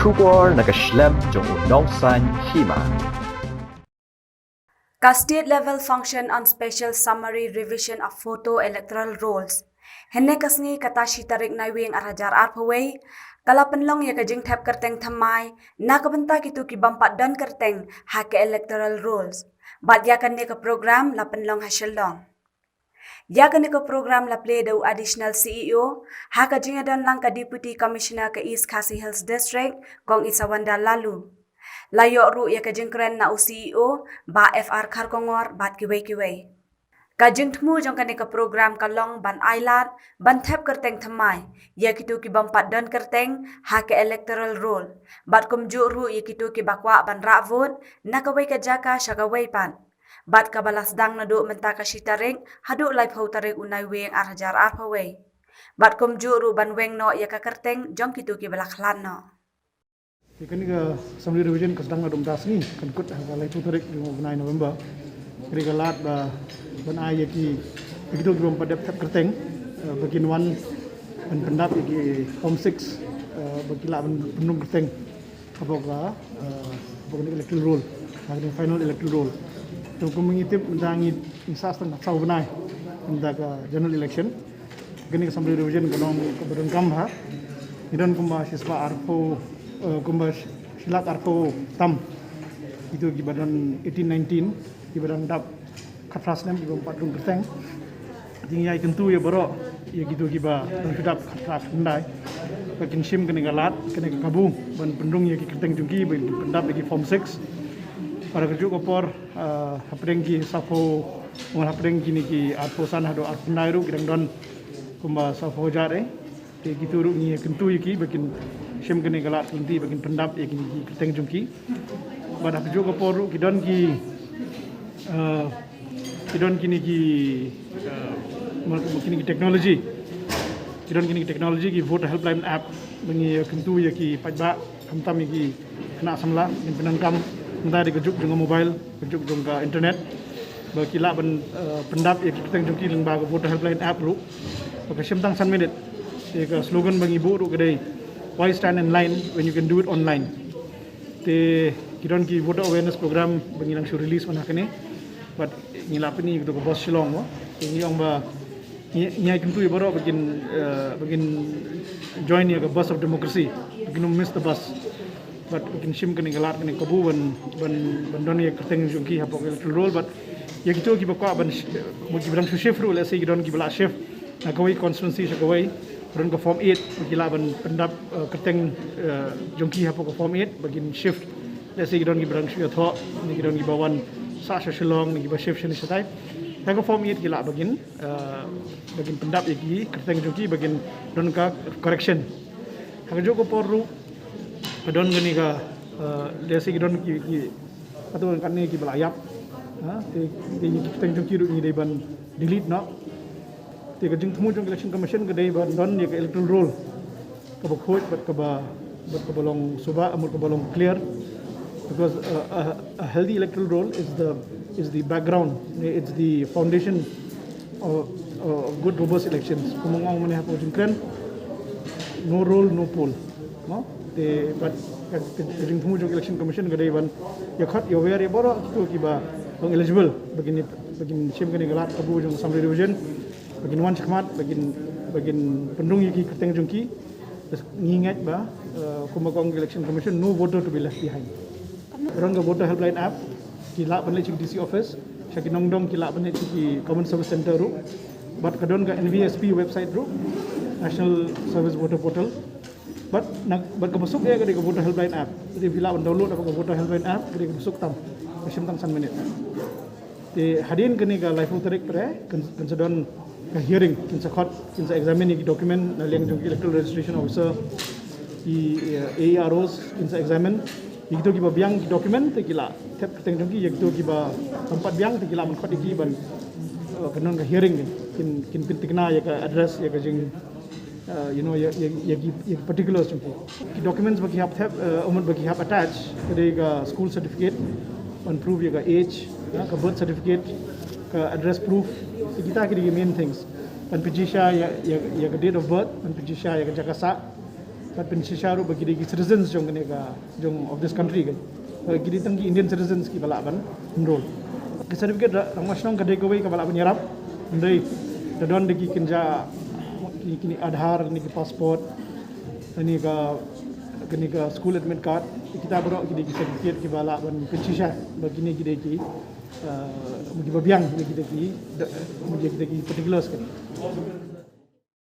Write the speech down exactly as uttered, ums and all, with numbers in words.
Khubor na ka shlem jong u nongsan hima. Ka State Level Function on Special Summary Revision of Photo Electoral Rolls. Hynne ka sngi kata shi tarik Naiwieng ar hajar arphew wei, ka la pynlong ïa ka jingthep kyrteng thymmai na ka bynta kito ki bym pat don kyrteng ha ka electoral rolls. Bad ïa kane ka program la pynlong ha Shillong. Ïa kane ka program la plie da u Additional C E O ha ka jingïadon lang ka Deputy Commissioner ka East Khasi Hills District, Kong Isawanda Laloo. La ïoh ruh ïa ka jingkren na u C E O, Bah F R Kharkongor, bad kiwei kiwei. Ka jingthmu jong kane ka program ka long ban ailad ban thep kyrteng thymmai ïa kito ki bym pat don kyrteng ha ka electoral roll, bad kumjuh ruh ïa kito kiba kwah ban rah vote na kawei ka jaka sha kawei pat. Bad kaba la sdang naduh mynta ka shi tarik haduh laiphew tarik u Naiwieng ar hajar arphew wei. Bad kumjuh ruh ban weng noh ïa ka kyrteng jong kito kiba la khlad noh. Te kane ka summary revision ka sdang naduh mynta sngi, kan kut ha ka laiphew tarik jong u bnai November. Kane ka lad ba ban ai ïa ki, ïa kito ki bym pat dep thep kyrteng, eh, ba kin wan ban pyndap ïa ki form six, eh, ba ki lah ban pynrung kyrteng hapoh ka, eh, hapoh ka electoral roll, ha ka final electoral roll. Te kum ngi tip mynta ngi, ngi sah tang saw bnai mynta ka general election. Kane ka summary revision ka long kaba donkam bha. Ngi don kumba shispah arphew, eh, kumba shi lak arphew tam kito kiba don eighteen nineteen, kiba dang dap khatphra snem, kiba ym pat rung kyrteng. Te ngi ïai kyntu ïa baroh ïa kito kiba dang shu dap khatphra khyndai ba kin shim kane ka lad, kane ka kabu ban pynrung ïa ki kyrteng jong ki, ban pyndap ïa ki form six. Bad ha kajuh ka por, eh, hapdeng ki sawphew, ong hapdeng kine ki arphew san haduh arphew khyndai ruh ki dang don kumba sawphew hajar eh. Te kito ruh ngi kyntu ïa ki ba kin shim kane ka lad lynti, ba kin pyndap ïa kine ki kyrteng jong ki. Bad ha kajuh ka por ruh ki don ki, eh, ki don kine ki, eh, ma-, kine ki technology. Ki don kine ki technology, ki voter helpline app, ba ngi kyntu ïa ki paidbah, khamtam ïa ki khynnah samla, kin pyndonkam, mynta da ka juk jong ka mobile, ka juk jong ka internet, ba ki lah ban, eh, pyndap ïa ki kyrteng jong ki lyngba ka voter helpline app ruh. Ba ka shim tang san minit. Te ka slogan ba ngi buh ruh ka dei, "Why stand in line when you can do it online?" Te ki don ki voter awareness program ba ngi dang shu release mynta kane. Bad ngi la pyni ïa ka bus Shillong mo. Te ngi ong ba ngi, ngi kyntu ïa baroh ba kin, eh, ba kin join ïa ka bus of democracy. Ba kin ym miss the bus. Bad ba kin shim kane ka lad, kane ka kabu ban, ban, ban don ïa ka kyrteng jong ki hapoh ka electoral roll. Bad ïa kito kiba kwah ban sh-, kiba dang shu shift ruh, let's say ki don kiba la shift na kawei constituency sha kawei, ba don ka form eight, ba ki lah ban pyndap, eh, kyrteng, eh, jong ki hapoh ka form eight, ba kin shift. Let's say ki don kiba dang shu ïathoh, ne ki don kiba wan sah sha Shillong, ne kiba shift shane shatai. Ha ka form eight ki lah ba kin, eh, ba kin pyndap ïa ki kyrteng jong ki, ba kin don ka correction. Ha kajuh ka por ruh ka don kane ka, eh, let's say ki don ki, ki, kato kane kiba la ïap. Ha, te, te ïa ki kyrteng jong ki ruh ngi dei ban delete noh. Te ka jingthmu jong ka Election Commission ka dei ban don ïa ka electoral roll kaba khuid bad kaba, bad kaba long suba, amut kaba long clear. Because, uh, a, a healthy electoral roll is the, is the background, it's the foundation of, of good robust elections. Kumba nga ong mynne hapoh jingkren, no roll, no poll. No? Te, bad ka, ka, ka jingthmu jong ka Election Commission ka dei ban ïa khot ïa wer ïa baroh kito kiba long eligible ba kin, ba kin shim kane ka lad kabu jong summary revision. Ba kin wan shakhmat, ba kin, ba kin pynrung ïa ki kyrteng jong ki. Bad ngi ngeit ba, eh, kumba ka ong ka Election Commission, no voter to be left behind. Ka don ka voter helpline app, ki lah ban leit sha ki D C office, sha ki nongdong ki lah ban leit sha ki common service center ruh. Bad ka don ka N V S P website ruh, National Service Voter Portal. Bad na, bad kaba suk ïa ka dei ka voter helpline app. Te phi lah ban download ïa ka voter helpline app, ka dei kaba suk tam. Ka shim tang san minit. Te hadien kane ka laiphew tarik pat, kan, kan sa don ka hearing, kin sa khot, kin sa examine ïa ki document na liang jong ki electoral registration officer, ki, eh, A E R Os, kin sa examine. Ïa kito kiba biang ki document te ki lah thep kyrteng jong ki, ïa kito kiba ym pat biang te ki lah ban khot ïa ki ban, eh, kan don ka hearing, kin, kin pynthikna ïa ka address, ïa ka jing, uh, you know, ïa, ïa, ïa ki, ïa ki particulars jong ki. Ki documents ba ki hap thep, uh, u mut ba ki hap attach, ka dei ka school certificate ban prove ïa ka age, ha, ka birth certificate, ka address proof, ïa kita ki dei ki main things. Ban pynshisha ïa, ïa, ïa ka date of birth, ban pynshisha ïa ka jaka sah, Bad pynshisha ruh ba ki dei ki citizens jong kane ka, jong of this country ka. Ba ki dei tang ki Indian citizens kiba lah ban enroll. Ka certificate rangbah shnong ka dei kawei kaba lah ban ïarap. Hynrei ka don da ki kynja, kine, kine Aadhaar, kine ki passport, kane ka, kane ka school admit card. Kita baroh ki dei ki certificate kiba lah ban pynshisha ba kine ki dei ki, uh, kiba biang, kine ki dei ki, da, kine ki dei ki particulars ka.